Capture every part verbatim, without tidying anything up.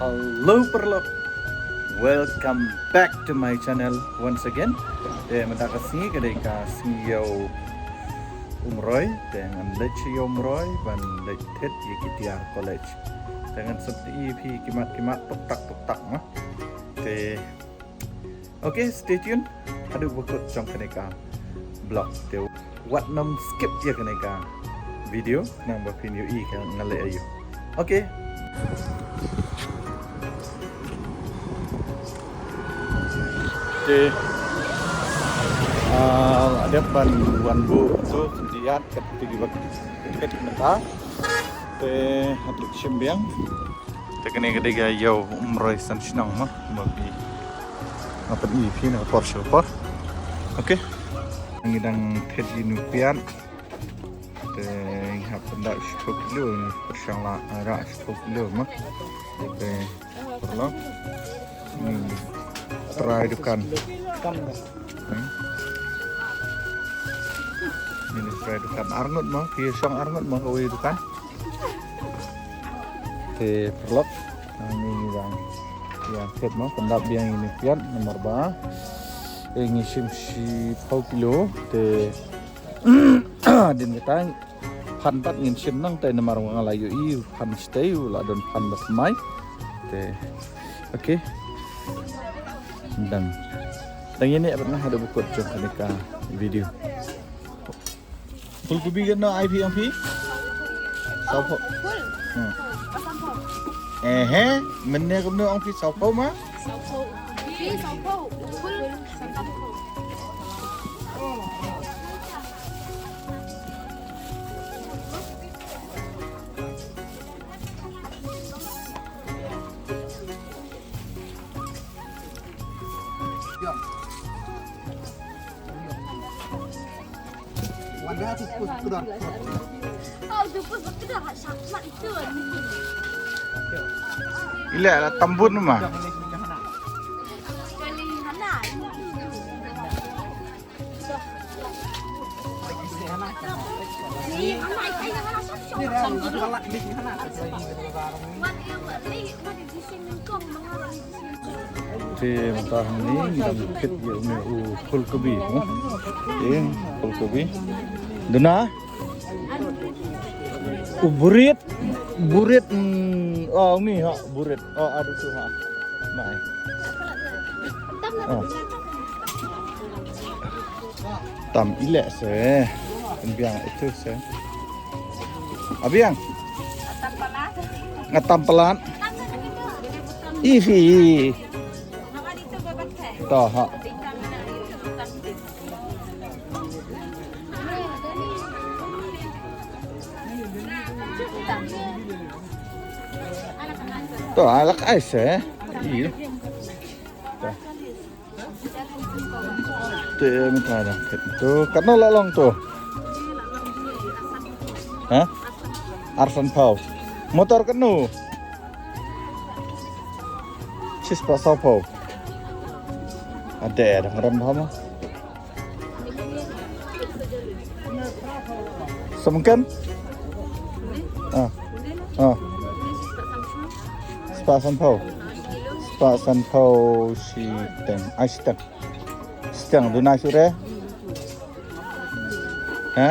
Hello paralok. Welcome back to my channel once again. Te mynta ka sngi ka dei ka sngi ïew Umroi, te ngan leit sha ïew Umroi ban leit thied ïa ki tiar college. Te ngan sa pyni ïa phi ki mat ki mat tuk tak tuk tak ma. Te okay, stay tuned. Haduh ba kut jong kane ka vlog. Te wat nym skip ïa kane ka video, nang ba phin ïohi ka ngan leh aïu. Okay. Te, ah, la dep ban wan buh tu, khyndiat kat tu kiba kat mynta. Te haduh shim biang. Te kane ka dei ka ïew Umroi San Shnong ma, ma phi. Nga pyni ïa phi na ka por sha ka por. Okay. Ngi dang thied ïa inu piat. Te ngi hap pyndap shiphew kilo, ngi pyrshang lah rah shiphew kilo ma. Te paralok, ngi trai dukan. Hmm. Ngi trai dukan ar ngut ma, phi shong ar ngut ma kawei dukan. Te paralok, ngi dang ïa thied ma, pyndap biang ïa inu piat namar ba, eh, ngi shim shiphew kilo, te hadien kata phan pat ngin shim nangta namar ba nga la ïohi phan shatei u la don phan ba thymmai. Te okay. Dang. Dang ïa ne pat nga haduh ba kut jong kane ka video. Phulgobi katno ai phi ong phi? Sawphew. Hmm. Eh, eh, mynne kumno ong phi, sawphew ma? Sawphew. Phi sawphew. Phul sawphew. Ila la tambun ma. Te mynta hangne ngi dang thied ïa une u phulgobi, eh? Eh, phulgobi. Duna? U burit, burit, mm, oh, uni ha, burit. Oh, aduh tu ha. Mai. Oh. Tam ilek se. Biang itu se. Abiang. Nga tam palat. Ifi. Toh ha. Toh alak ai se. Ih. Toh. Te mynta dang thied tu. Katno la long tu? Ha? Arphew san phew. Motor katno? Shispah saw phew. Ade dang rem bha ma. Samken? Ah. Ah. Spah san phew. Spah san phew shiteng. Ai shiteng. Shiteng duna sure. Ha?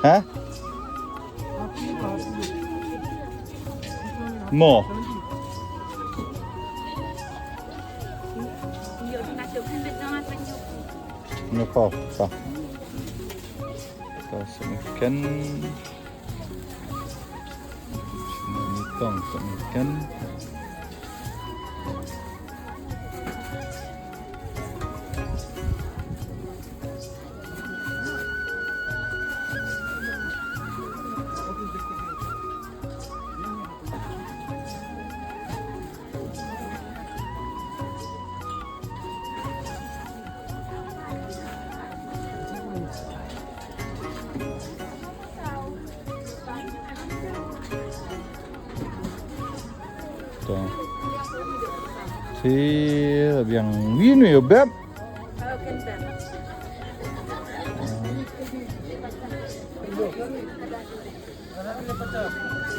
Ha? Mo. Hynñiew phew, ta. Ta, sa mken. Sa mken, sa mken. Ta. Te biang win wi beb.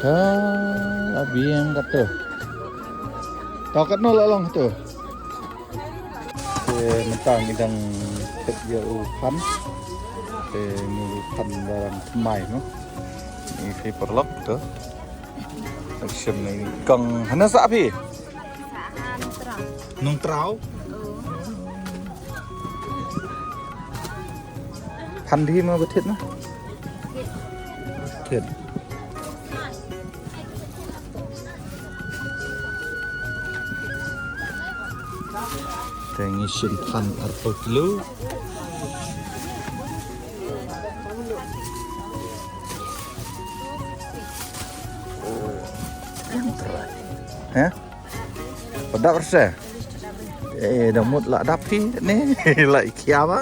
Te Ka la biang kato. To katno la long to. Te mynta ngi dang tep ïa u phan. Te ngi phan barang thymmai mo. Ngi phi paralok to. Action ngi kong hana sa phi. Nongtraw. Phan dhi ma ba thied na. Thied. Te ngi shim phan arphew kilo. He? Ba dap rse. Eh, da mut la dap phi ne. La i khia ba.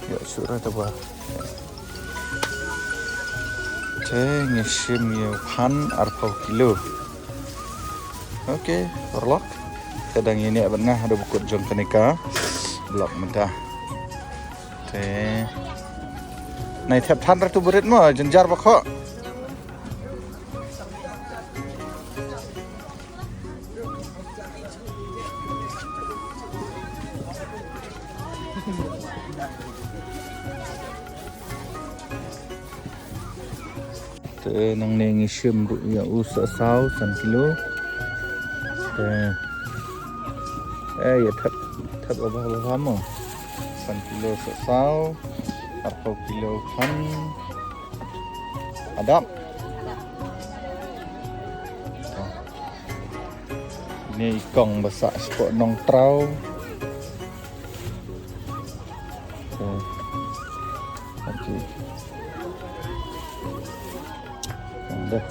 Ïa sura ta ba. Te ngi shim ïa phan arphew kilo. Okay, paralok. Te dang ïa ne ban nga haduh ba kut jong kane ka vlog mynta. Te. Nai thep than ra tu barit mo, jynjar ba kho. Te nangne ngi shim ruh ïa u sa saw san kilo. Te eh ïa thep thep ba ba mo. San kilo sa saw, arphew kilo phan. Adap. Ni i kong ba sah shapoh Nongtraw. Okay. Dah.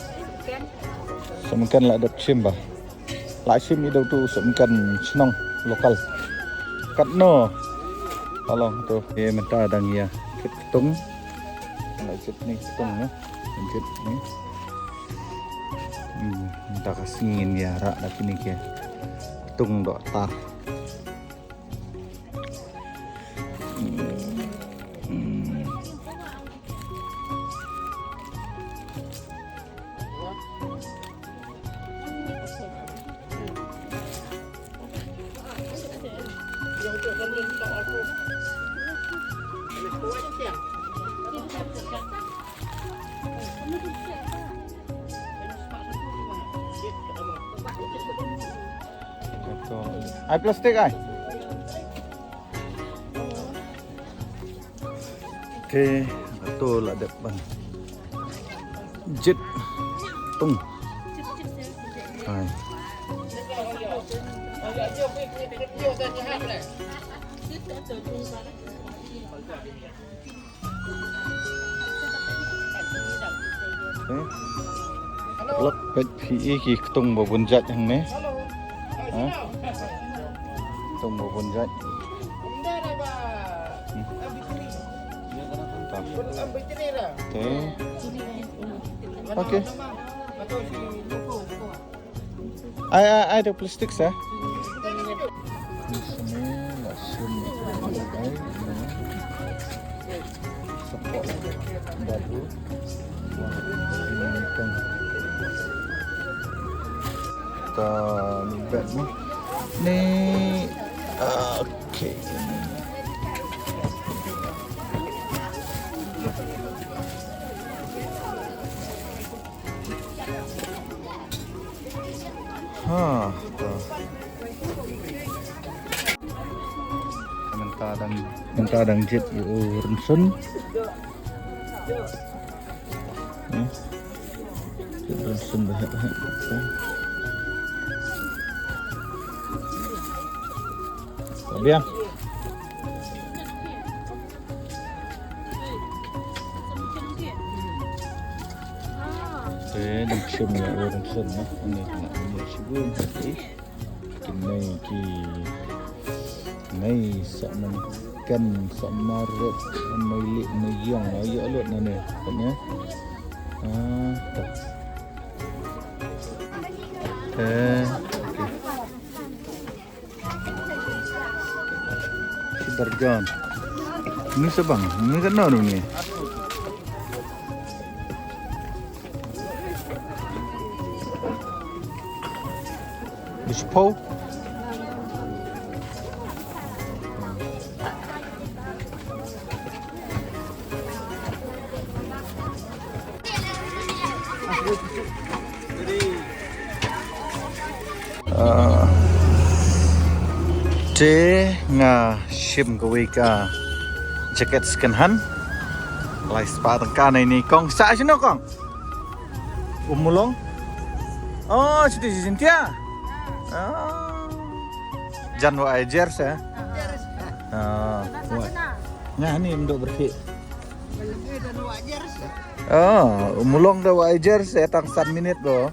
Semkan lah dep shim ba. Lah shim i dau tu semkan chnong lokal. Katno. Tolong tu. Ye mynta dang ïa ktung. Lah jit ni ktung ni. Jit ni. Hmm, mynta ka sngi ngin ïa rah da kine ki ktung doh tar. Hmm. Ai plastik ai. Okay, to la dep ban jit tung. Hai. Lak peit phi i ki ktung ba bun jait hangne. Ha? Ktung ba bun jait. Hmm. Okay. Okay. Ai, ai, ai, da plastik sa. Ni sini la shim ai. Support baru. Ta ni bag ni. Ni, okay. Ha, to. Mynta dang, mynta dang jit ïa u rynsun. Hmm. Jit rynsun ba heh, ba heh. To. Biang. Te dang shim ïa u rynsun na. Ani na ni shibun hati. Kinai ki. Nai sa man kan sa maret. Mai li mai yong ïa lut na ne. Kan ya. Ah, ta. Eh, okay. Darjon. Ni sebang, ni kena ni. Di sepau. Ah, te nga shim kawei ka jacket second hand. Lai spah tyngka na ini kong. Sa sino kong? Umulong. Oh, siti si Cynthia. Ah. Jan wa ai jersey eh. Ah. Wa. Nga ni mendo berhik. Oh, mulong da wa ai jersey eh, tang san minit do.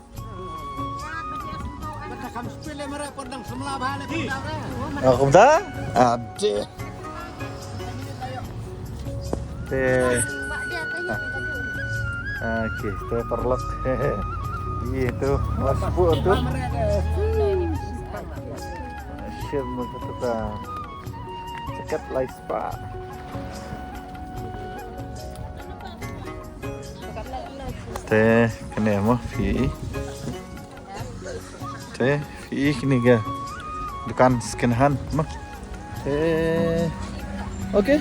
Ah, kumta? Ade. Te. Ah. Okay, tu paralok. Iya tu, mas bu tu. Shim tu ka. Jacket lai spah. Te kane mo phi. Te phi kine ga dukan second hand mo. Te okay.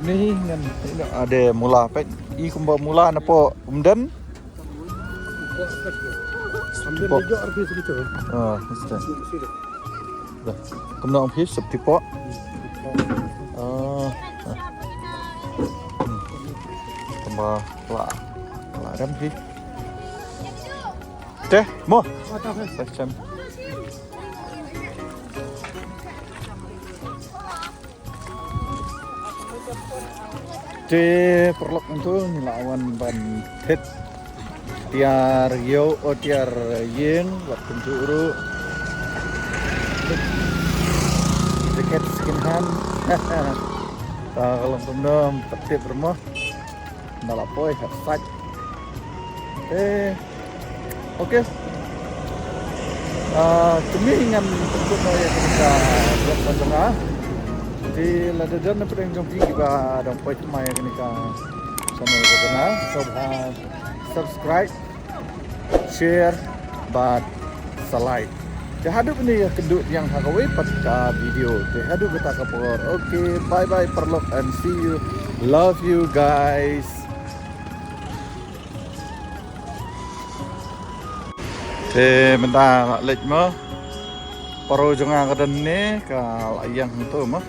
Ni ngan ino ade mula pek i kumba mula na po umden. Sambil dejok arti segitu. Ah, mesti. Dah. Kena ong phi septipo. Ah. Hmm. Tambah la. La ram phi. Teh, mo. Macam. Te paralok, ntu ngi la wan ban thied tiar ïew, o tiar ïing, wat kumjuh ruh jacket second hand. Ta ka long kumno, tip ruh mo. Nda la poi ha site. Eh, okay. Ah, to ngin pynkut noh ïa kane ka vlog ka jong nga. Te lada don na pdeng jong phi kiba dang poi thymmai ïa kane ka channel ka jong nga, sngewbha subscribe, share bad sa like. Te haduh mynne ïa kynduh biang ha kawei pat ka video. Te haduh kata ka por. Okay, bye bye paralok and see you. Love you guys. Te mynta la leit mo. Paro jong nga ka don ne ka la ïeng hangto mo.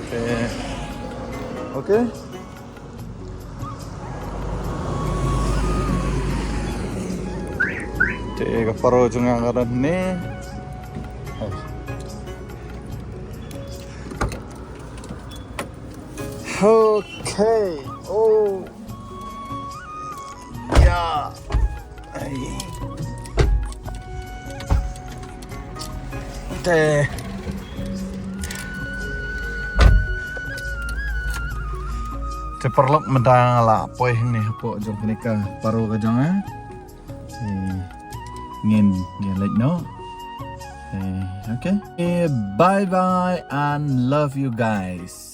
Te okay. Te ka paro jong nga ka don ne. Okay. Oh. Ya. Ai. Te. Te paralok, mynta nga la poi hangne hapoh jong kane ka paro ka jong nga. Eh, ngin, ngin leit noh. Eh, okay. Eh, bye bye and love you guys.